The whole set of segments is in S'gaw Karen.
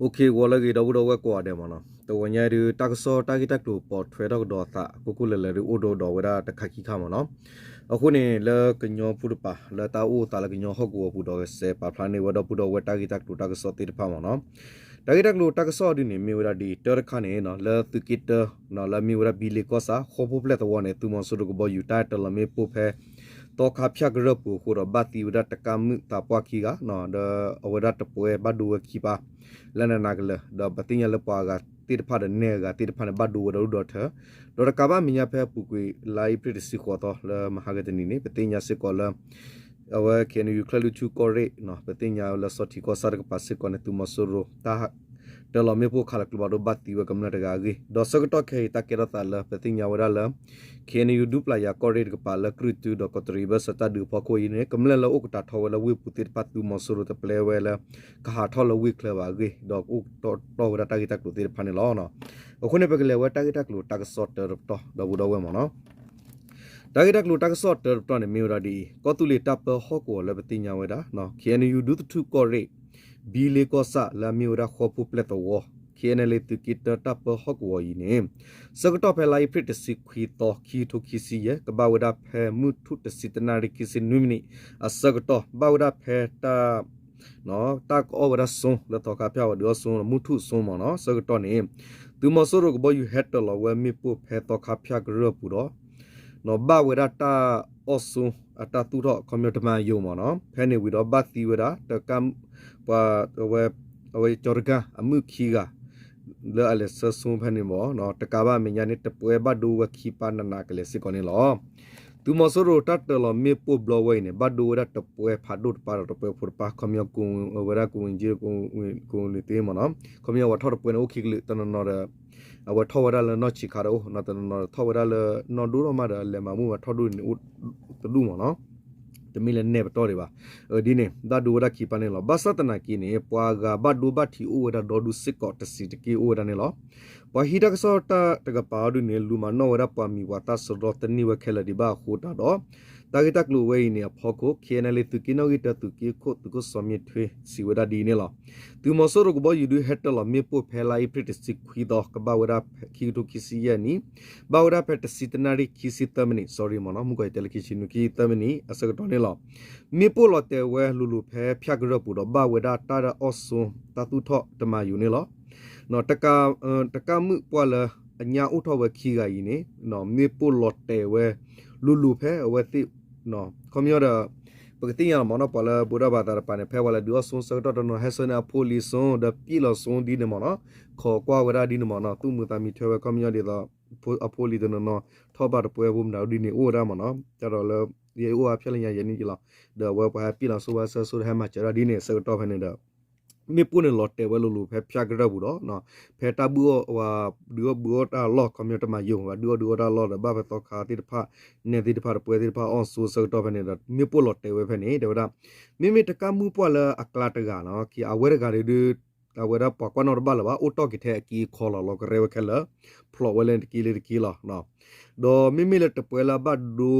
အိၣ်ခ့ဂီၤလၢအဂ့ၤ ဒီပုၢ်ဒီဝဲၢ်ကိးဂၤဒဲးမ့ၢ်နီၤ, တဂီၤညါဒုး တၢ်ကစီၣ်တၢ်ဂ့ၢ်တၢ်ကျိၤပိာ်ထွဲထီၣ်ကဒီးအသး ကိၢ်ကိၢ်လၢၤလၢၤဒုး အိၣ်ဒီးဒီးဝဲဒၣ်တခါခံခါမ့ၢ်နီၤ. အဃိန့ၣ် လၢကညီဖိတပၤ လၢတၢ်အိၣ်သးလၢကညီဟီၣ်ကဝီၤပူၤဒီး ကစဲးပာ်ဖျါန့ၢ်ဝဲဒီပုၢ်ဒီဝဲၢ်တၢ်ဂ့ၢ်တၢ်ကျိၤတၢ်ကစီၣ်သ့ၣ်တဖၣ်မ့ၢ်နီၤ. တၢ်ဂ့ၢ်တၢ်ကျိၤတၢ်ကစီၣ်ဒုးန့ၣ် မ့ၢ်ဝဲဒၣ်ဒ်တၢတခါန့ၣ် လၢသုးက့တၢ လၢအမ့ၢ်ဝဲဒၣ်ဘံလ့ကီၢ်ဆၣ် ဃီဖိပျဲၢ်သဝီန့ၣ် သုးမီၤစိရိၤကဘီယူၤ တၢ်တၢလီၤမ့ၣ်ပိၢ်ဖဲ သီခါဖၠၣ်ကရၢၢ်ပူၤအဃိဒီး ဘၣ်သံဝဲဒၣ်တကါမုၣ်သးပှၢ်ခံဂၤ ဒီးအဝဲဒၣ်တပှဲၤဘၣ်ဒိဝဲခံပၢ် လၢနးနးကလဲာ် ဒီးပသ့ၣ်ညါလၢပှၤအဂၤသ့ၣ်တဖၣ်ဒီးနဲၣ်အဂၤသ့ၣ်တဖၣ်န့ၣ် ဘၣ်ဒိဝဲဒီးဒူၣ်ဒီးထၢ ဒီးတကးဘၣ်မဲာ်ညါဖဲအပူၤကွံာ် လါအ့ဖြ့ၣ်တဆံဃိးသီလၢမဟါကတနံၤန့ၣ် ပသ့ၣ်ညါစ့ၢ်ကီးလၢ အဝဲ KNU ချၢၣ်လွံၢ်ထူၣ်ကီၢ်ရ့ၣ် ပသ့ၣ်ညါလၢစီၤထံကီၢ်ဆၣ်တကပၤစ့ၢ်ကီးန့ၣ် သုးမီၤစိရိၤ တၢ်တၢလီၤမ့ၣ်ပိၢ်ခးလီၤကျိဖးဒိၣ်ဘၣ်သံဝဲကမျၢၢ်တဂၤအဂ့ၢ် ဒီးဆၢကတီၢ်ခဲအံၤ တၢ်ကဲထီၣ်သးလၢပသ့ၣ်ညါဝဲဒၣ်လၢ KNU ဒူပျၢ်ယၤကီၢ်ရ့ၣ်တကပၤလၢကြုၢ်တုဒီးကီးတရံးဘၢၣ်စၢၤတၢ်ဒုးအဖီခိၣ်အံၤန့ၣ် ကမျၢၢ်လၢအိၣ်ကတၢၢ်ထီၣ်ဝဲလၢဝ့ၢ်ပူၤသ့ၣ်တဖၣ် သုးမီၤစိရိၤတပျဲဝဲလၢ ကဟးထီၣ်လၢဝ့ၢ်ချၢဘၣ်အဂ့ၢ် ဒီးအိၣ်တီၢ်ဝဲဒၣ်တၢ်ဂ့ၢ်တၢ်ကျိၤသ့ၣ်တဖၣ်န့ၣ်လီၤ. အဃိန့ၣ် ပကလဲၤဝဲတၢ်ဂ့ၢ်တၢ်ကျိၤတၢ်ကစီၣ်တၢတပတီၢ် ဒီပုၢ်ဒီဝဲၢ်မ့ၢ်နီၤ. တၢ်ဂ့ၢ်တၢ်ကျိၤတၢ်ကစီၣ်တၢတပတီၢ်န့ၣ် မ့ၢ်ဝဲဒၣ်ဒ်အံၤ, ကီၢ်သူလ့ၤတၢ်ပၢဟီၣ်ကဝီၤလၢပသ့ၣ်ညါဝဲဒၣ် KNU ဒူသထူၣ်ကီၢ်ရ့ၣ် ဘံလ့ကီၢ်ဆၣ်လၢအမ့ၢ်ဝဲဒၣ်ဃီဖိပျဲၢ်သဝီ KNLA သုးက့တၢတၢ်ပၢဟီၣ်ကဝီၤအံၤန့ၣ် ဆၢကတီၢ်ဖဲလါအ့ဖြ့ၣ်တဆံခွံသီ ခံကထိခံဆံယဲၢ် ကဘၣ်ဝဲဒၣ်ဖဲမုၢ်ထူၣ်တဆံတနၣ်ရံၣ်ခံဆံနွံမံးနံး အဆၢကတီၢ် ဘၣ်ဝဲဒၣ်ဖဲတၢ် တၢ်ကအီၣ်ဝဲဒၣ်စိလၢသီခါဖၠၣ်ဝဲဒုးအီၣ်စိ မုၢ်ထူၣ်စိမ့ၢ်နီၤ ဆၢကတီၢ်န့ၣ် သုးမီၤစိရိၤကဘီယူၤဟဲတၢလီၤဝဲမ့ၣ်ပိၢ်ဖဲသီခါဖၠၣ်ကရၢၢ်ပူၤဒီး ဘၣ်ဝဲဒၣ်တၢ်အီၣ်စိ အတၢ်သူၣ်ထီၣ်ခီပညီတမၤယိာ်မ့ၢ်နီၤ ဖဲန့ၣ်ဝံၤဒီးဘၣ်သံဝဲဒၣ် ပှၤ အဝဲကၠီတကၢ်အမုၣ်ခံဂၤ လၢအလဲၤဆှၢစိဖဲန့ၣ်မ့ၢ်နီၤ တကးဘၣ်မဲာ်ညါန့ၣ် တပှဲၤဘၣ်ဒိဝဲခံပၢ်နးနးကလဲာ်စ့ၢ်ကီးန့ၣ်လီၤ. သုးမီၤစိရိၤတၢ်တၢလီၤမ့ၣ်ပိၢ်ဘျီဝဲအံၤန့ၣ် ဘၣ်ဒိဝဲဒၣ်တပှဲၤဖးဒိၣ်တပၢ်ဒီးတပှဲၤဖိတပၢ် ခီပညီ အဝဲဒၣ် ကိဝံၤက့ ကိဝံၤလ့ၤသ့မ့ၢ်နီၤ ခီပညီဝဲထီၣ်တပှဲၤန့ၣ်အိၣ်ခံကလုာ် တနီၤနီၤဒီး အဝဲထီၣ်ဝဲဒၣ်လၢနီၢ်ဆံးခါဒီးအိၣ် တနီၤနီၤထီၣ်ဝဲဒၣ်လၢနီၢ်ဒိၣ်ထီၣ်မးဒီး လဲၤမၤမူမၤထီၣ်ဒိၣ်န့ၣ်အိၣ်တဒူၣ်မ့ၢ်နီၤ တမ့ၢ်လၢနဲၣ်ပတီၢ်ဒံးဘၣ် ဒ်န့ၣ် ဘၣ်ဒိဝဲဒၣ်ခံပၢ်န့ၣ်လီၤ. ဘၣ်ဆၣ်သနာ်က့န့ၣ် ပှၤဂၤဘၣ်ဒိဘၣ်ထံးအိၣ်ဝဲဒၣ်ဒီဒူၣ်စ့ၢ်ကီးတဆံးတက့ၢ်အိၣ်ဝဲဒၣ်န့ၣ်လီၤ. ပှၤဟံးတၢ်ကစီၣ်တၢ်တကပၤအီၤဒုးန့ၣ် လူၤမၤနီၣ်ဝဲဒၣ်ပှၤမံၤပှၤသၣ်စရီတန့ၢ်ဝဲခဲလၢာ်ဒံးဘၣ်အဃိတၢ်ဒီး တၢ်ဂ့ၢ်တၢ်ကျိၤဝဲအံၤန့ၣ်အဖီခိၣ် KNLA သုးက့နီၣ်ဂံၢ်တၢသုးက့ခိၣ်သုးခိၣ်စီၤမ့ၣ်ထွ့စံးဝဲဒၣ်ဒ်အံၤန့ၣ်လီၤ. သုးမီၤစိရိၤကဘီယူၤဒုးဟဲတၢလီၤမ့ၣ်ပိၢ်ဖဲလါအ့ဖြ့ၣ်တဆံခွံသီ ကဘၣ်ဝဲဒၣ်ခံကထိခံဆံယဲၢ်နံၣ် ဘၣ်ဝဲဒၣ်ဖဲတဆံတနၣ်ရံၣ်ခံဆံသၢမံးနံး sorry မ့ၢ်နီၤ မုၢ်ကီၢ်အံၤတဲလၢခံဆံနွံခံဆံသၢမံးနံးအဆၢကတီၢ်န့ၣ်လီၤ. မ့ၣ်ပိၢ်လီၤတဲာ်ဝဲလိၤလိၤဖဲဖၠၣ်ကရၢၢ်ပူၤဒီးဘၣ်ဝဲဒၣ်တၢ်အီၣ်စိတၢ်သူၣ်ထီၣ်တမၤယိာ်န့ၣ်လီၤ. တကါမုၣ်ပှၢ်လၢအညၣ်အိၣ်ထီၣ်ဝဲခံဂၤအံၤန့ၣ် မ့ၣ်ပိၢ်လီၤတဲာ်ဝဲလိၤလိၤဖဲအဝဲသ့ၣ် ခီပညီဒီး ပကသ့ၣ်ညါလီၤမ့ၢ်နီၤ ပှၤလၢဗုဒ္ဓဘာသာတပၤန့ၣ် ဖဲပှၤလဲၤဒုးအီၣ်စိဆၢကတီၢ်တနီၤ ဟဲဆှၢန့ၢ်အဖိလံၤစိ ဒီးပျံၢ်လီၤစိဒ်န့ၣ်မ့ၢ်နီၤ ခိးကွၢ်ဝဲဒၣ်ဒ်န့ၣ်မ့ၢ်နီၤ သူၣ်မုာ်သးမုာ်ထွဲဝဲ ခီပညီဒ်သိး အဖိလံၤတနီၤနီၤ ထီၣ်ဘၣ်တပှဲၤဖိမတၤဒ်န့ၣ်အိၣ်ဝဲဒၣ်မ့ၢ်နီၤ တၢ်ဒီးလၢ ယအိၣ်အဖျဲၣ်လၢညါယဲၢ်နံၣ်က့လီၤ ဒီးအဝဲပှၤဟဲပျံၢ်လီၤစိဝဲဆၢစိဒီးဟဲမၤစၢၤဒၣ်ဒ်န့ၣ် ဆၢကတီၢ်ဖဲန့ၣ်ဒီး မ့ၣ်ပိၢ်န့ၣ်လီၤတဲာ်ဝဲလိၤလိၤဖဲဖၠၣ်ကရၢၢ်ပူၤဒီး ဖဲတၢ်ဘုၣ်အီၣ်ဝဲ ဒုးအီၣ်ဘုးအီၣ်တၢ်အလီၢ် ခီပညီတမၤယိာ် ဒုးအီၣ်ဒုးအီၣ်တၢ်အလီၢ်ဒီး ဘၣ်ဖဲသီခါသ့ၣ်တဖၣ် နဲၣ်သ့ၣ်တဖၣ်တပှဲၤသ့ၣ်တဖၣ်အီၣ်စိဆၢကတီၢ်ဖဲန့ၣ်ဒီး မ့ၣ်ပိၢ်လီၤတဲာ်ဝဲဖဲန့ၣ် တဲဝဲဒၣ် မ့မ့ၢ်တကါမုၣ်ပှၢ်လၢအကျါတဂၤနီၤ အဝဲတဂၤဒုး အဝဲဒၣ်ပှၤကွၢ်နီၣ်တဘၣ်လၢၤဘၣ် အိၣ်တီၢ်က့ၤထဲအက့အခီလီၤ လီၤကရဲဝဲခဲလၢာ် ဖျိးဝဲလၢတက့လၢတက့လီၤ. ဒီးမ့မ့ၢ်လၢတပှဲၤလၢအဘၣ်ဒိ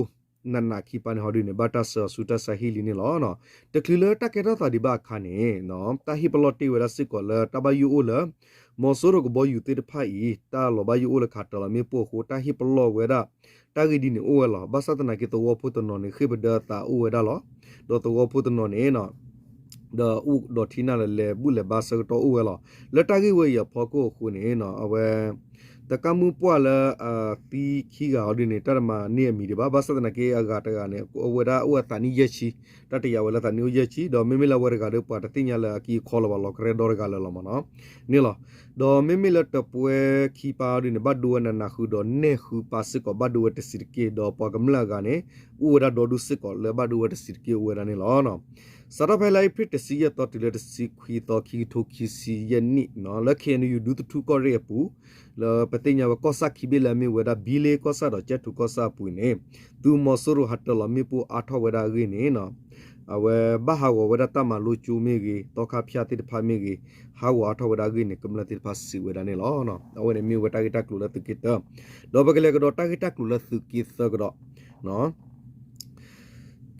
နးနးခံပၢ်န့ၣ်ဟီဒုန့ၣ် ဘၣ်တၢ်ဆှၢအစုတၢ်ဆှၢဟံၣ်လံန့ၣ်လီၤ. တချုးလၢတၢ်ကဲထီၣ်သးဒံးဘၣ်အခါန့ၣ် တၢ်ဟ့ၣ်ပလီၢ်တ့ၢ်ဝဲဒၣ်စ့ၢ်ကီးလၢတၢ်ဘၣ်ယိၣ်အိၣ်လၢ မီၤစိရိၤကဘီယူၤသ့ၣ်တဖၣ်အံၤ တၢ်လီၤဘၣ်ယိၣ်အိၣ်လၢခးတၢ်လီၤမ့ၣ်ပိၢ်အဃိ တၢ်ဟ့ၣ်ပလီၢ်ဝဲဒၣ် တၢ်ဂ့ၢ်ဒ်န့ၣ်အိၣ်ဝဲလီၤ. ဘၣ်ဆၣ်သနာ်က့သဝီဖိတနီၤန့ၣ် ဃ့ၢ်ပဒၢအသးအိၣ်ဝဲဒၣ်လီၤ. ဒီးသဝီဖိတနီၤန့ၣ် ဒီးအိၣ်ဒီးထံနၢ်လၢလဲၤဘူၣ်လဲၤဘါဆၢကတီၢ်အိၣ်ဝဲလီၤ. လၢတၢ်ဂ့ၢ်ဝဲအံၤအဖီခိၣ်အဃိန့ၣ် အဝဲ တကါမုၣ်ပှၢ်လၢအသံခံဂၤအီၤဒ်န့ၣ် တၢ်တမၤန့ၢ်အမံၤဒံးဘၣ်. ဘၣ်ဆၣ်သနာ်က့အဂၤတဂၤန့ၣ် အဝဲဒၣ်အိၣ်အသးနံၣ်ယဲၢ်ဆံ, တၢ်တယာ်ဝဲလၢသးနံၣ်အိၣ်ယဲၢ်ဆံ, ဒီးမ့မ့ၢ်လၢအဝဲတဂၤဒီးပှၤတသ့ၣ်ညါလၢအက့အခီလၢၤဘၣ် လီၤကရဲဒီတဂၤလၢာ်လီၤမ့ၢ်နီၤ န့ၣ်လီၤ. ဒီးမ့မ့ၢ်လၢတပှဲၤခံပၢ်အီၤဒ်န့ၣ် ဘၣ်ဒိဝဲနးနးဃုာ်ဒီးနဲၣ်ဃုာ်ပၢ်စ့ၢ်ကီး ဘၣ်ဒိဝဲတဆံးတက့ၢ်, ဒီးပှၤကမျၢၢ်အဂၤန့ၣ် အိၣ်ဝဲဒၣ်ဒီဒူၣ်စ့ၢ်ကီးလၢဘၣ်ဒိဝဲတဆံးတက့ၢ်အိၣ်ဝဲဒၣ်န့ၣ်လီၤ. စးထီၣ်ဖဲလါအ့ဖြ့ၣ်တဆံယဲၢ်သီတုၤလၢတဆံခွံသီ ခံကထိခံဆံယဲၢ်နံၣ် လၢ KNU ဒူသထူကီၢ်ရ့ၣ်အပူၤ လၢပသ့ၣ်ညါဝဲကီၢ်ဆၣ်ခံဘ့ၣ်လၢအမ့ၢ်ဝဲဒၣ် ဘံလ့ကီၢ်ဆၣ်ဒီးကၠဲၣ်ထူကီၢ်ဆၣ်အပူၤန့ၣ် သုးမီၤစိရိၤဟးတၢလီၤမ့ၣ်ပိၢ်အါထီၣ်ဝဲဒၣ်အဂ့ၢ်န့ၣ် အဝဲဘၣ်ဟးဂီၤဝဲဒၣ်တၢ်မၤလိကၠိမ့ၢ်ဂ့ၤ သီခါဖၠၣ်သ့ၣ်တဖၣ်မ့ၢ်ဂ့ၤ ဟးဂီၤအါထီၣ်ဝဲဒၣ်အဂ့ၢ်န့ၣ် ကမျၢၢ်သ့ၣ်တဖၣ်စံးဝဲဒၣ်န့ၣ်လီၤ. အဝဲန့ၣ်မ့ၢ်ဝဲတၢ်ဂ့ၢ်တၢ်ကျိၤလၢသုးက့တၢ ဒီးပကလဲၤကဒီးတၢ်ဂ့ၢ်တၢ်ကျိၤလၢသုးက့သၢကဒီး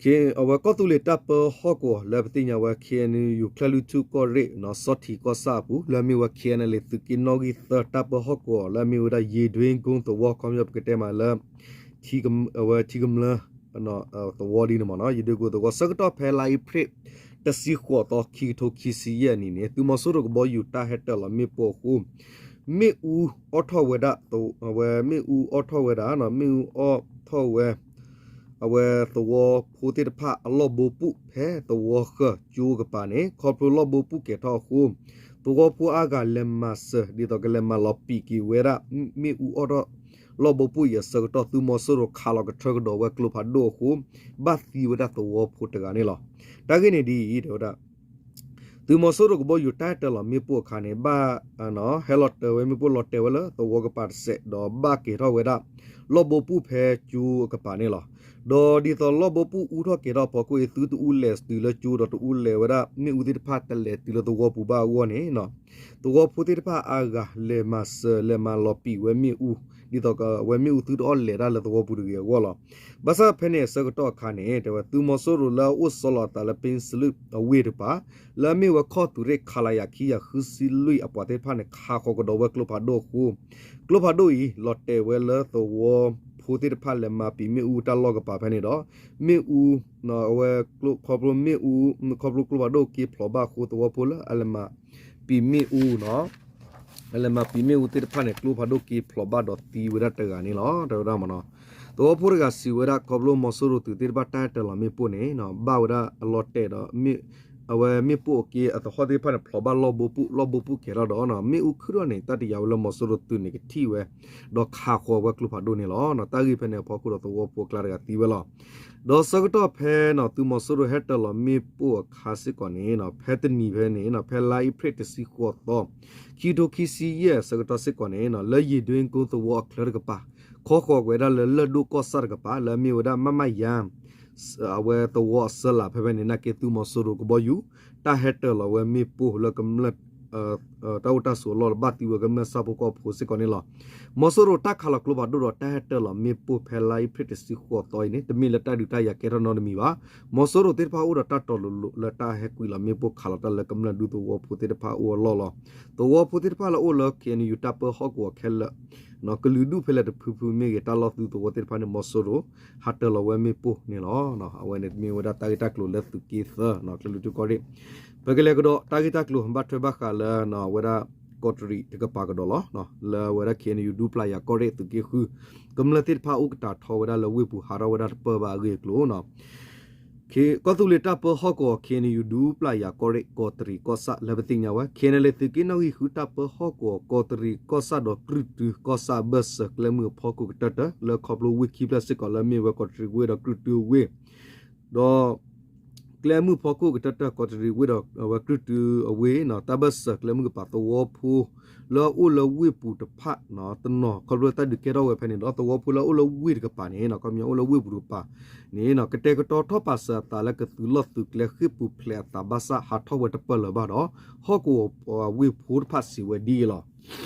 က အဝဲကီၢ်သူလ့ၤတၢ်ပၢဟီၣ်ကဝီၤလၢပသ့ၣ်ညါဝဲ ခ့ၣ်အဲၣ်ယူၣ် ကၠဲၣ်လွံၢ်ထူၣ်ကီၢ်ရ့ၣ် စီၤထံးကီၢ်ဆၣ်အပူၤ လၢအမ့ၢ်ဝဲ ခ့ၣ်အဲၣ်ယူၣ် သုးက့နီၣ်ဂံၢ်သၢ တၢ်ပၢဟီၣ်ကဝီၤ လၢအမ့ၢ်ဝဲဒၣ် ယ့ၣ်ဒွ့ကိသဝီ ခီပညီပကတဲမးလၢ အဝဲထံကမျၢၢ်သဝီဒ်န့ၣ်မ့ၢ်နီၤ ယ့ၣ်ဒွ့ကိသဝီ ဆၢကတီၢ်ဖဲလါအ့ဖြ့ၣ် တဆံဃိးသီ ခံကထိခံဆံယဲၢ်အနံၣ်န့ၣ် သုးမီၤစိရိၤကဘီယူၤတၢ်ဟဲတၢၢ်လီၤမ့ၣ်ပိၢ်အဃိ မ့ၣ်အူအိၣ်ထီၣ်ဝဲဒၣ် အဝဲမ့ၣ်အူအိၣ်ထီၣ်ဝဲဒၣ် မ့ၣ်အူအိၣ်ထီၣ်ဝဲ အဝဲသဝီဖိသ့ၣ်တဖၣ်အလီၢ်ဘိပူၣ်ဖဲသဝီဃၢၤကၠိအကပၤန့ၣ် ခီဖျိလီၢ်ဘိပူၣ်ကဲၤထီၣ်အဃိ သဝီဖိအါဂၤလဲၤမၤစၢၤ ဒ်သိးကလဲၤမၤလီၤပံာ်က့ၤဝဲဒၣ် မ့ၣ်အူအိၣ်ထီၣ် လီၢ်ဘိပူၣ်အံၤအဆၢကတီၢ် သုးမီၤစိရိၤခးလီၤကထၢကဒီးဝဲကျိဖးဒိၣ်အဃိ ဘၣ်သံဝဲဒၣ်သဝီဖိတဂၤန့ၣ်လီၤ. တၢ်ဂ့ၢ်န့ၣ်ဒ်အံၤ တဲဝဲဒၣ် သုးမီၤစိရိၤကဘီယူၤတၢ်ဟဲတၢၢ်လီၤမ့ၣ်ပိၢ်အခါန့ၣ် ဘၣ် ဟဲလီၤတၢၢ်ဝဲမ့ၣ်ပိၢ်လီၤတဲာ်ဝဲလၢသဝီကပၤတစဲး ဒီးဘၣ်ကဲၤထီၣ်ဝဲဒၣ် လီၢ်ဘိပူၣ်ဖဲကၠိအကပၤန့ၣ်လီၤ. ဒီးဒ်သိးလီၢ်ဘိပူၣ်အူထီၣ်ကဲၤထီၣ်အဖီခိၣ်အံၤ သုတအူလဲၤတုၤလၢကၠိဒီးတအူလဲၤဝဲဒၣ်မ့ၣ်အူသ့ၣ်တဖၣ်တလဲၤတုၤလၢသဝီပူၤဘၣ်အဂီၢ်န့ၣ် သဝီဖိသ့ၣ်တဖၣ်အါဂၤလဲၤမၤစၢၤ လဲၤမၤလီၤပံာ်ဝဲမ့ၣ်အူ ဒ်သိးဝဲမ့ၣ်အူသုတအီၣ်လဲၤတၢ်လၢသဝီပူၤတဂ့ၤအဂီၢ်လီၤ. ဘၣ်ဆၣ်ဖဲန့ၣ်အဆၢကတီၢ်အခါန့ၣ် တဲဝဲသုးမီၤစိရိၤလၢအအိၣ်ဆီလီၤအသးလၢ ပ့စလုၣ်အဝ့ၢ်တကပၤ လၢအမ့ၢ်ဝဲခီၣ်သုးရ့ၣ် ခလရ ခံကယၤဃုဆံလွံၢ်အပှၤသ့ၣ်တဖၣ်န့ၣ် ခးဃီၤကဒီးဝဲကျိဖးဒိၣ်အဃိ ကျိဖးဒိၣ်အံၤ လီၤတဲာ်ဝဲလၢသဝီဖိသ့ၣ်တဖၣ်လဲၤမၤပံာ်မ့ၣ်အူတၢ်လီၢ်ကပၤဖဲန့ၣ်ဒီး မ့ၣ်အူ အဝဲ ခီဖျိမ့ၣ်အူ ခီဖျိကျိဖးဒိၣ်က့ၤဖျိးဘၣ်အဃိ သဝီဖိလၢအလဲၤမၤပံာ်မ့ၣ်အူ အလဲၤမၤပံာ်မ့ၣ်အူသ့ၣ်တဖၣ်န့ၣ် ကျိဖးဒိၣ်က့ၤဖျိးဘၣ်ဒီးသံဝဲဒၣ်တဂၤန့ၣ်လီၤ တဲဝဲဒၣ်မ့ၢ်နီၤ. သဝီဖိတဂၤစံးဝဲဒၣ် ခီဖျိမီၤစိရိၤသုးသ့ၣ်တဖၣ်တၢ်ဟဲတၢၢ်လီၤမ့ၣ်ပိၢ်န့ၣ် ဘၣ်ဝဲဒၣ်အလီၤတဲာ်ဒီး အဝဲမ့ၣ်ပိၢ်အက့အသဟီၣ်သ့ၣ်တဖၣ်န့ၣ် ဖျိးဘၣ်လီၢ်ဘိပူၣ် လီၢ်ဘိပူၣ်ကဲၤထီၣ်ဒီး မ့ၣ်အူခုၣ်ထီၣ်န့ၣ် တၢ်တယာ်ဝဲလၢမီၤစိရိၤသုးန့ၣ်ကထံၣ်ဝဲ ဒီးခးဃီၤဝဲကျိဖးဒိၣ်န့ၣ်လီၤ. တၢ်ဂ့ၢ်ဖဲန့ၣ်အဖီခိၣ်ဒီးသဝီဖိအကျါတဂၤသံဝဲလီၤ. ဒီးဆၢကတီၢ်ဖဲန့ၣ် သုးမီၤစိရိၤဟဲတၢၢ်လီၤမ့ၣ်ပိၢ်အခါစ့ၢ်ကီးန့ၣ် ဖဲတနံၤဖဲန့ၣ် ဖဲလါအ့ဖြ့ၣ်တဆံဃိးသီ ခံကထိခံဆံယဲၢ်အဆၢကတီၢ်စ့ၢ်ကီးန့ၣ် လၢယ့ၣ်ဒွ့ကိသဝီအချၢတကပၤ ခီဃီၤဝဲဒၣ်လၢလၢၢ်ဒိၣ်ကီၢ်ဆၣ်တကပၤ လၢအမ့ၢ်ဝဲဒၣ် မမယၤ အဝဲသဝီအဆၢလၢ်ဖဲဖဲန့ၣ် နာ်က့သုးမီၤစိရိၤကဘီယူၤ တၢ်ဟဲတၢၢ်လီၤဝဲမ့ၣ်ပိၢ်လၢကမျၢၢ် တၢ်အိၣ်တၢ်ဆိးအလီၢ် ဘၣ်သံဝဲကမျၢၢ်ဆၣ်ဖိကီၢ်ဖိစ့ၢ်ကီးန့ၣ်လီၤ. မီၤစိရိၤတၢ်ခးလီၤကျိဖးဒိၣ်ဒီးတၢ်ဟဲတၢၢ်လီၤမ့ၣ်ပိၢ်ဖဲလါအ့ဖြ့ၣ်တဆံဃိးသီအံၤန့ၣ် တမ့ၢ်လၢတၢ်ဒုးတၢ်ယၤကဲထီၣ်နီတမံၤဘၣ်. မီၤစိရိၤသ့ၣ်တဖၣ်အိၣ်ဒီးတၢ်တီၤလိၤလိၤလၢတၢ်ဟဲကွံာ်လီၤမ့ၣ်ပိၢ်ခးလီၤတၢ်လၢကမျၢၢ်ဒူသဝီဖိသ့ၣ်တဖၣ်အအိၣ်အလီၢ်လီၤ. သဝီဖိသ့ၣ်တဖၣ်လၢအအိၣ်လၢ ခ့ၣ်အဲၣ်ယူၣ် တၢ်ပၢဟီၣ်ကဝီၤခဲလၢာ် ကလုာ်ဒူၣ်ဖဲလဲၣ်တဖုဖုမ့ၢ်ဂ့ၤ တၢ်လီၢ်သုသဝီသ့ၣ်တဖၣ်န့ၣ် မီၤစိရိၤ ဟးတၢၢ်လီၤဝဲမ့ၣ်ပိၢ်န့ၣ်လီၤ. အဝဲန့ၣ်မ့ၢ်ဝဲဒၣ်တၢ်ဂ့ၢ်တၢ်ကျိၤလၢသုးက့သၢ ကၠဲၣ်လွံၢ်ထူၣ်ကီၢ်ရ့ၣ် ပကလဲၤကဒီးတၢ်ဂ့ၢ်တၢ်ကျိၤ ဘၣ်ထွဲဘၣ်ဃးလၢ အဝဲဒၣ် ကီးတရံးတကပၤကဒီးလီၤ. လၢအဝဲဒၣ် ခ့ၣ်အဲၣ်ယူၣ် ဒူပျၢ်ယၤကီၢ်ရ့ၣ်သုးက့ဃု ကမျၢၢ်သ့ၣ်တဖၣ်အိၣ်ကတၢၢ်ထီဝဲဒၣ်လၢဝ့ၢ်ပူၤ ဟးထီၣ်ဝဲဒၣ်တပၢၢ်ဘၣ်အဂ့ၢ်အကျိၤ ကီၢ်သူလ့ၤတၢ်ပၢဟီၣ်ကဝီၤ ခ့ၣ်အဲၣ်ယူၣ် ဒူပျၢ်ယၤကီၢ်ရ့ၣ် ကီးတရံးကီၢ်ဆၣ် လၢပသ့ၣ်ညါဝဲ ခ့ၣ်အဲၣ်ယူၣ် သုးက့နီၣ်ဂံၢ်ဃု တၢ်ပၢဟီၣ်ကဝီၤ ကီးတရံးကီၢ်ဆၣ်ဒီး ကြုၢ်တုကီၢ်ဆၣ်အဘၢၣ်စၢၤ ကျဲမုၢ်အဖီခိၣ်ကတၢၢ်တၢၢ် လၢခီဖျိဝ့ၢ်ခံဖျၢၣ်စ့ၢ်ကီး လၢအမ့ၢ်ဝဲကီးတရံးဝ့ၢ်ဒီးကြုၢ်တုအဝ့ၢ် ဒီး ကျဲမုၢ်ဖီခိၣ်ကတၢၢ်တၢၢ် ကီးတရံးဝ့ၢ်ဒီးအဝဲကြုၢ်တုအဝ့ၢ် တၢ်ဘၢၣ်စၢၤကျဲမုၢ်ကပၤ သဝီဖိလၢအအိၣ်လၢဝ့ၢ်ပူၤတဖၣ် တနီၤ ခီဖျိတၢ်ဒုးကဲထီၣ်ဝဲဖဲန့ၣ်ဒီး သဝီဖိလၢအအိၣ်လၢဝ့ၢ်တကပၤန့ၣ် ခီပညီအိၣ်လၢဝ့ၢ်ပူၤတကပၤန့ၣ် ကတဲာ်ကတီၤထီၣ်ပာ်စၢၤအသးလၢကသုးလီၢ်သုးကျဲဃ့ၢ်ပူၤဖျဲးအသးဘၣ်ဆၣ် ဟးထီၣ်ဝဲတပၢၢ်လၢၤဘၣ်ဒီး ဟီၣ်ကဝီၤဝ့ၢ်ဖိတဖၣ်စံးဝဲဒ်အံၤလီၤ.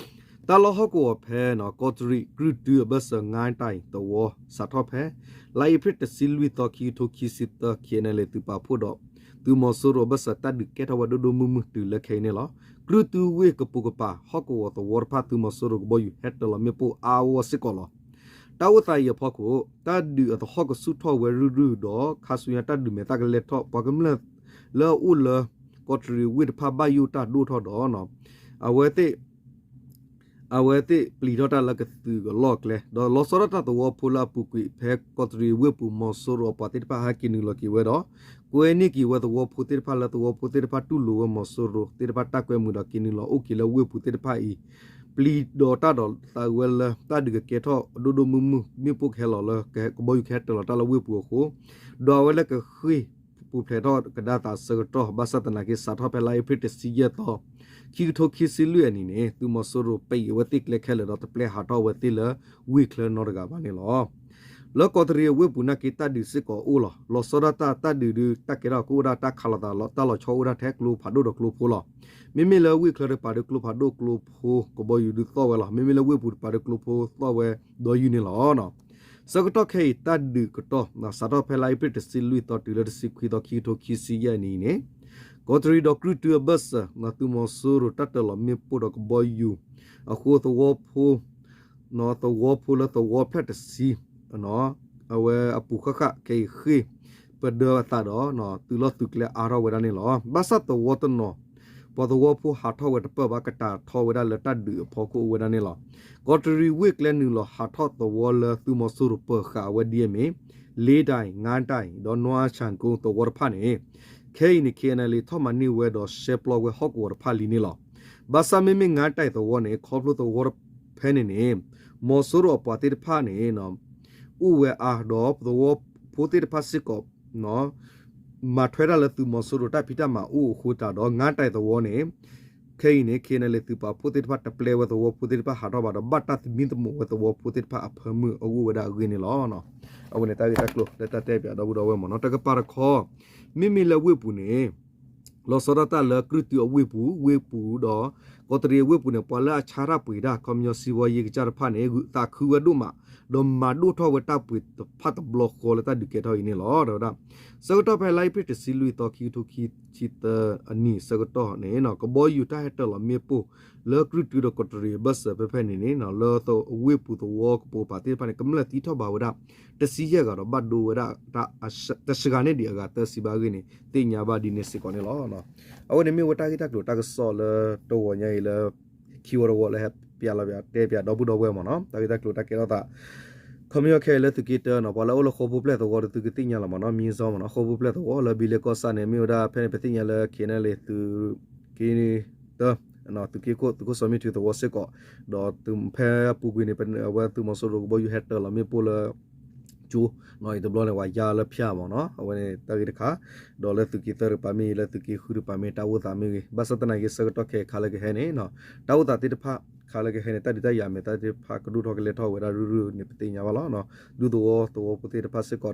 တၢ်လီၢ်ဟီၣ်ကဝီၤဖဲ ကီးတရံး ကြုၢ်တုအဘၢၣ်စၢၤ ငါးတၢ်အံၤ သဝီ စးထီၣ်ဖဲ လါအ့ဖြ့ၣ်တဆံလွံၢ်သီ ခံကထိခံဆံသၢ ခ့ၣ်အဲၣ်ယူၣ် သုးပာ်ဖှိၣ်ဒီး သုးမီၤစိရိၤအဘၢၣ်စၢၤ တၢ်ဒုးကဲထီၣ်ဝဲဒိၣ်ဒိၣ်မုၢ်မုၢ်တုၤလၢခဲအံၤန့ၣ်လီၤ. ကြုၢ်တုဝ့ၢ်ကပိာ်ကပၤ ဟီၣ်ကဝီၤသဝီတဖၣ် သုးမီၤစိရိၤကဘီယူၤဟဲတၢၢ်လီၤမ့ၣ်ပိၢ်အါအါဂီၢ်ဂီၢ်စ့ၢ်ကီးလီၤ. တၢ်အိၣ်သးအံၤအဖီခိၣ် တၢ်ဒုးအသဟီၣ်ကဆူၣ်ထီၣ်ဝဲရုၢ်ရုၢ်ဒီး ခါဆူညါတၢ်ဒုးမဲာ်သၣ်ကလဲၤထီၣ် ပှၤကမျၢၢ်လၢအအိၣ်လၢ ကီးတရံးဝ့ၢ်တဖၣ်ဘၣ်ယိၣ်တၢ်ဒိၣ်ထီၣ်ဒီး အဝဲသ့ၣ် အဝဲသ့ၣ်ပျံၤထီၣ်တၢ်လၢကသုးအလီၢ်အကျဲ ဒီးလီၤဆီဒၣ်တၢ်သဝီဖိလၢအပူၤကွံာ်ဖဲကီးတရံးဝ့ၢ်ပူၤ မီၤစိရိၤအပှၤသ့ၣ်တဖၣ်ဟဲက့ၤနုာ်လီၤက့ၤဝဲဒီး ကွဲန့ၢ်က့ၤဝဲသဝီဖိသ့ၣ်တဖၣ်လၢသဝီဖိသ့ၣ်တဖၣ်တူၢ်လိာ်ဝဲမီၤစိရိၤသ့ၣ်တဖၣ်တၢ်ကွဲမုာ်ဒီးက့ၤနုာ်လီၤအိၣ်က့ၤလၢဝ့ၢ်ပူၤသ့ၣ်တဖၣ်အံၤ ပျံၤဒီးတၢ်ဒီးသးဝဲလၢတၢ်ဒုးကကဲထီၣ်ဒိၣ်ဒိၣ်မုၢ်မုၢ် မ့ၣ်ပိၢ်ကဟဲလီၤလၢကဘီယူၤကဟဲတၢၢ်လီၤတၢ်လၢဝ့ၢ်ပူၤအဃိ ဒီးအဝဲလၢကဃ့ၢ်ပူၤဖျဲးထီၣ်ကဒါသးအဆၢကတီၢ် ဘၣ်ဆၣ်သနာ်က့ စးထီၣ်ဖဲလါအ့ဖြ့ၣ်တဆံယဲၢ်သီ ခံကထိခံဆံလွံၢ်အနံၤန့ၣ် သုးမီၤစိရိၤပံာ်အဝဲသ့ၣ်ကျဲခဲလၢာ်ဒီး တပျဲဟးထီၣ်အဝဲသ့ၣ်လၢဝ့ၢ်ချၢနီတဂၤဘၣ်န့ၣ်လီၤ. လၢကီးတရံးအဝ့ၢ်ပူၤနာ်က့ တၢ်ဒုးစ့ၢ်ကီးအိၣ်လီၤ. လီၤဆီဒၣ်တၢ် တၢ်ဒုးဒုး တၢ်ကဲထီၣ်ကအိၣ်ဒၣ်တၢ်ခးလိာ်သးလီၤ တၢ်လီၤဆီအိၣ်ဒၣ်ထဲကျိဖးဒိၣ်ဒီးကျိဖိလီၤ. မ့မ့ၢ်လၢဝ့ၢ်ချၢတကပၤဒုး ကျိဖးဒိၣ်ကျိဖိကဘီယူၤဒုးသီၣ်ဝဲလီၤ. မ့မ့ၢ်လၢဝ့ၢ်ပူၤတကပၤဒုး ကျိဖိသီၣ်ဝဲဒီးယုၢ်န့ၣ်လီၤ. ဆၢကတီၢ်ခဲအံၤ တၢ်ဒုးကတီၢ် စးထီၣ်ဖဲလါအ့ဖြ့ၣ်တဆံလွံၢ်သီတုၤလၢတဆံခွံသီ ခံကထိခံဆံယဲၢ်နံၣ်အံၤန့ၣ် ကီးတရံးဒီးကြုၢ်တုအဘၢၣ်စၢၤ သုးမီၤစိရိၤတၢ်တၢၢ်လီၤမ့ၣ်ပိၢ်ဒီးကဘီယူၤ အဃိသဝီဖိ သဝီဖိလၢသဝီဖျၢၣ်တဆံ အဝဲအပူၤဃၣ်ဃၣ်ခဲအံၤဃ့ၢ်ပဒၢအသးဒီး သုးလီၢ်သုးကျဲအါထီၣ်ဝဲဒၣ်န့ၣ်လီၤ. ဘၣ်ဆၣ်သဝီတနီၤ ပှၤသဝီဖိဟးထီၣ်ဝဲတပၢၢ်ဘၣ် ကတၢၢ်ထီၣ်ဝဲဒၣ်လၢတၢ်ဒုးအဖီခိၣ်အိၣ်ဝဲဒၣ်န့ၣ်လီၤ. ကီးတရံးဝ့ၢ်ကျဲနုာ်လီၤဟးထီၣ်သဝီလၢသုးမီၤစိရိၤပၢၤဃာ်အဝဲဒ်အမ့ၢ် လ့တၢ် ငါးတၢ် ဒီးနွါဆၣ်ကိသဝီတဖၣ်န့ၣ် ခဲအံၤန့ၣ် ခ့ၣ်အဲၣ်အၣ်လ့ ထီၣ်မၤန့ၢ်ဝဲဒီးရှဲပျီဝဲဟီၣ်ကဝီၤတဖၣ်လံန့ၣ်လီၤ. ဘၣ်ဆၣ်မ့မ့ၢ်ငါးတၢ်သဝီန့ၣ် ခီဖျိသဝီဖဲန့ၣ်န့ၣ် မီၤစိရိၤအပှၤသ့ၣ်တဖၣ်န့ၣ် အိၣ်ဝဲအါဒီးသဝီဖိသ့ၣ်တဖၣ်စ့ၢ်ကီး မၤထွဲတၢ်လၢသုးမီၤစိရိၤတၢ်ဖံးတၢ်မၤအိၣ်အဃိသတးဒီး ငါးတၢ်သဝီန့ၣ် ခဲအံၤန့ၣ် ခ့ၣ်အဲၣ်အၣ်လ့ သုးပာ်ဖှိၣ်သ့ၣ်တဖၣ်တပျဲဝဲသဝီဖိသ့ၣ်တဖၣ်ဟးထီၣ်ဘၣ်ဒီး ဘၣ်တၢ်သမံသမိးဝဲသဝီဖိသ့ၣ်တဖၣ်အဖၢမုၢ်အဂီၢ်ဝဲဒၣ်အဂ့ၢ်န့ၣ်လီၤ. အဝဲန့ၣ်တၢ်ဂ့ၢ်တၢ်ကျိၤလၢတၢ်တဲပၠးဒီပုၢ်ဒီဝဲၢ်မ့ၢ်နီၤ. တကပၤတခီ မ့မ့ၢ်လၢဝ့ၢ်ပူၤန့ၣ် လီၤဆီဒၣ်တၢ်လၢကြုၢ်တုအဝ့ၢ်ပူၤ ဝ့ၢ်ပူၤဒီး ကီးတရံးအဝ့ၢ်ပူၤန့ၣ် ပှၤလၢအဆါတၢ်ပှ့ၤတၢ် ခီပညီစံးဝီယံၤကစၢ်တဖၣ်န့ၣ် သးခုဝဲဒိၣ်မး ဒီးမၤဒိၣ်ထီၣ်ဝဲတၢ်ပှ့ၤတဖၣ်တဘျီဃီလၢတၢ်ဒုးကဲထီၣ်အံၤန့ၣ်လီၤ. ဒီးဝဲဒၣ် ဆၢကတီၢ်ဖဲလါအ့ဖြ့ၣ်တဆံလွံၢ်သီ ခံကထိခံဆံသၢအနံၣ်ဆၢကတီၢ်န့ၣ် ကဘီယူၤတၢ်ဟဲတၢၢ်လီၤမ့ၣ်ပိၢ် လၢကြုၢ်တုဒီးကီးတရံးအဘၢၣ်စၢၤဖဲဖဲန့ၣ်န့ၣ် လၢအဝ့ၢ်ပူၤသဝီကပိာ်ပၤသ့ၣ်တဖၣ်န့ၣ် ကမျၢၢ်သံထီၣ်ဘၣ်ဝဲဒၣ် တဆံယဲၢ်ဂၤဒီးဘၣ်ဒိဝဲဒၣ် တစှၤန့ၢ်ဒံးအဂၤသၢဆံဘၣ်အဂ့ၢ်န့ၣ် သ့ၣ်ညါဘၣ်ဒ်န့ၣ်စ့ၢ်ကီးန့ၣ်လီၤ. အဝဲန့ၣ်မ့ၢ်ဝဲတၢ်ဂ့ၢ်တၢ်ကျိၤတၢ်ကစီၣ်လၢတဂီၤညါအံၤလၢ ခံဝီတဝီလၢဟဲပၠးလီၤပၠးတဲပၠးဒီပုၢ်ဒီဝဲၢ်မ့ၢ်နီၤ. တၢ်ဂ့ၢ်တၢ်ကျိၤတၢ်ကဲထီၣ်သး ခီပညီခဲအံၤလၢသုးက့တၢနီၤ ပှၤလၢအိၣ်လၢဃိာ်ပူၤဖျဲၣ်သဝီဒီးသုကသ့ၣ်ညါလီၤမ့ၢ်နီၤ. မံၤစီမ့ၢ်နီၤ ဃိာ်ပူၤဖျဲၣ်သဝီ လၢဘံလ့ကီၢ်ဆၣ်န့ၣ် မ့ၢ်ဝဲဒၣ်ဖဲန့ၣ် ပသ့ၣ်ညါလၢ ခ့ၣ်အဲၣ်အၣ်လ့ သုးက့တၢ သုးက့ခိၣ် သုးခိၣ်စီၤမံထူသဝီစ့ၢ်ကီး ဒီးဖဲအပူၤကွံာ်န့ၣ် အဝဲသုးမီၤစိရိၤကဘီယူၤဟဲတၢၢ်လီၤမ့ၣ်ပိၢ်လၢ ကၠိ အံၤတဘျီန့ၣ် ပှၤယါလၢဖၠၣ်မ့ၢ်နီၤ. အဝဲန့ၣ်တၢ်ဂ့ၢ်တခါ ဒီးလၢသုးက့သၢတကပၤမ့ၢ်ဂ့ၤ လၢသုးက့ဃုတကပၤမ့ၢ် တၢ်အိၣ်သးမ့ၢ်ဂ့ၤ ဘၣ်ဆၣ်သနာ်က့ ဆၢကတီၢ်ခဲအံၤခါလၢကဟဲန့ၣ် တၢ်အိၣ်သးသ့ၣ်တဖၣ်ခါလၢကဟဲန့ၣ် တၢ်ဒုးတၢ်ယၤမဲာ်သၣ်သ့ၣ်တဖၣ်ကဒိၣ်ထီၣ်ကလဲၤထီၣ်ဝဲဒၣ်ရုၢ်ရုၢ်န့ၣ် ပသ့ၣ်ညါဘၣ်လီၤ. ဒူသဝီသဝီဖိသ့ၣ်တဖၣ်စ့ၢ်ကီး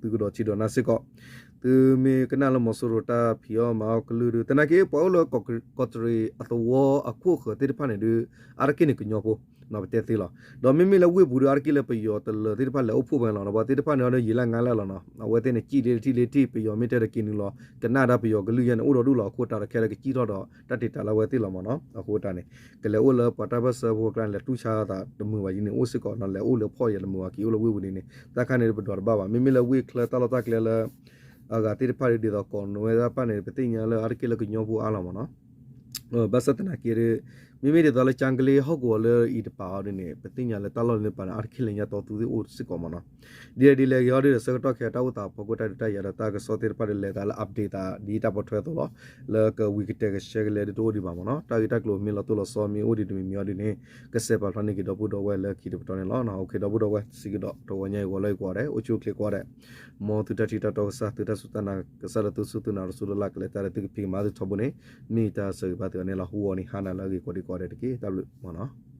ဒီး သုကဒီးထံဒီးနၢ်စ့ၢ်ကီး သုမ့ၢ်ကနၣ်လၢမီၤစိရိၤတၢ်ဖံးအီၣ်မၤအီၣ်ကလုၢ်ဒုး သနာ်က့ ပှၤအိၣ်လၢကီးတရံးအသဝီအခိၣ်ဃၢၤသ့ၣ်တဖၣ်န့ၣ်ဒုး အါတက့ၢ်န့ၣ်ကညီဖိ ပတဲသ့လီၤ. ဒီးမ့မ့ၢ်လၢဝ့ၢ်ပူၤဒုး အါတက့ၢ်လၢပယီၤတလၢၤသ့ၣ်တဖၣ်လဲၤအိၣ်ဖှိၣ်ဖဲန့ၣ်လီၤ. ဒီးပှၤသ့ၣ်တဖၣ်န့ၣ်ဒီး ယံာ်လၢ်ငါလၢ်လီၤနီၤ. အဝဲသ့ၣ်န့ၣ် စံၣ်လ့ထံၣ်လ့ထံၣ် ပယီၤမ့ၢ်တဲဒီးက့ၤနုာ်လီၤ ကနၣ်ဒၣ်ပယီၤကလုၢ်ယဲန့ၣ် အိၣ်ဒီးဒူၣ်လီၤ အဃိတၢ်ဒီးခဲလၢာ်ကစံၣ်ထီၣ်ဒီး တၢ်တ့ၢ်တၢ်လၢအဝဲသ့ၣ်လီၤမ့ၢ်နီၤ. အဃိတၢ်န့ၣ် ကလဲၤအိၣ်လၢပှၤတၢ်ပၢၢ်ဆၢဖိအကျါန့ၣ် လဲၤတူၢ်ဆါသးတမုာ်ဘၣ်ယံၤန့ၣ် အိၣ်စ့ၢ်ကီးနီၤ လဲၤအိၣ်လၢဖှီၣ်ယဲၢ်တမုာ်ဘၣ် က့ၤအိၣ်လၢဝ့ၢ်ပူၤန့ၣ်န့ၣ် တၢ်ခါန့ၣ်ပဒွးတဘၣ်ဘၣ်. မ့မ့ၢ်လၢဝ့ၢ်ချၢတၢ်လီၢ်တၢ်ကျဲလၢ အဂၤသ့ၣ်တဖၣ်ဒ်သိး ကီးနွဲတၢ်တဖၣ်န့ၣ် ပသ့ၣ်ညါလၢအါတက့ၢ်လၢကညီဖိအါလီၤမ့ၢ်နီၤ. ဘၣ်ဆၣ်သနာ်က့ မ့မ့ၢ်ဒ်သိးလၢ ကၠါကလ့ဟီၣ်ကဝီၤလၢအံၤတပၤအီၤဒ်န့ၣ် ပသ့ၣ်ညါလၢတၢ်လီၢ်လၢန့ၣ်ပၤန့ၣ် အါတက့ၢ်လၢညါတီသူသ့ၣ်အိၣ်စ့ၢ်ကီးမ့ၢ်နီၤ. ဒ်လဲၣ်ဒ်လဲၣ်ဂ့ၤအီၤဒ်ဒီး ဆၢကတီၢ်ခဲအံၤတၢ်အိၣ်သးဖီခိၣ်တၢ်ဒုးတၢ်ယၤဒီးတၢ်ကစီၣ်သ့ၣ်တဖၣ်ဒုးလဲၤသးလၢ update သးဒ်တၢ်ပိာ်ထွဲအသိးလီၤ. လၢကဝံၤကတဲာ်ကဆှဲကလဲၤဒ်တအိၣ်ဒံးဘၣ်မ့ၢ်နီၤ. တၢ်ဂ့ၢ်တၢ်ကျိၤမ့ၢ်လီၤတိၢ်လီၤဆီမ့ၢ်အိၣ်ဒံးတမံၤမံၤအီၤဒ်န့ၣ် ကစဲးပာ်ဖျါန့ၢ်က့ၤဒီပုၢ်ဒီဝဲၢ်လၢခံတပတီၢ်န့ၣ်လီၤ. အိၣ်ခ့ ဒီပုၢ်ဒီဝဲၢ်စံးကဒီး တဂီၤညါအံၤဂီၤလၢအံၤကွၢ်ဒဲး အိၣ်ဆူၣ်အိၣ်ချ့ကွၢ်ဒဲး မ်သုတၢ်ထံၣ်တၢ်တီကစၢ် သုတၢ်စူၢ်တၢ်နာ် ကစၢ်လၢသုစူၢ်သုနာ်တစူၢ်လၢ်လၢ်ကလဲၤတၢ်ဒီးသုကဖံးကမၤသုထီဘိန့ၣ် မ့ၢ်တၢ်ဆၢဂ့ၤဘၣ်သုအီၤန့ၣ်လီၤ. ဟူအီၤန့ၣ် ဟါနၤလၢအဂ့ၤကိးဒံကိးဒဲးတက့ၢ်. တၢ်ဘျုးမ့ၢ်နီၤ.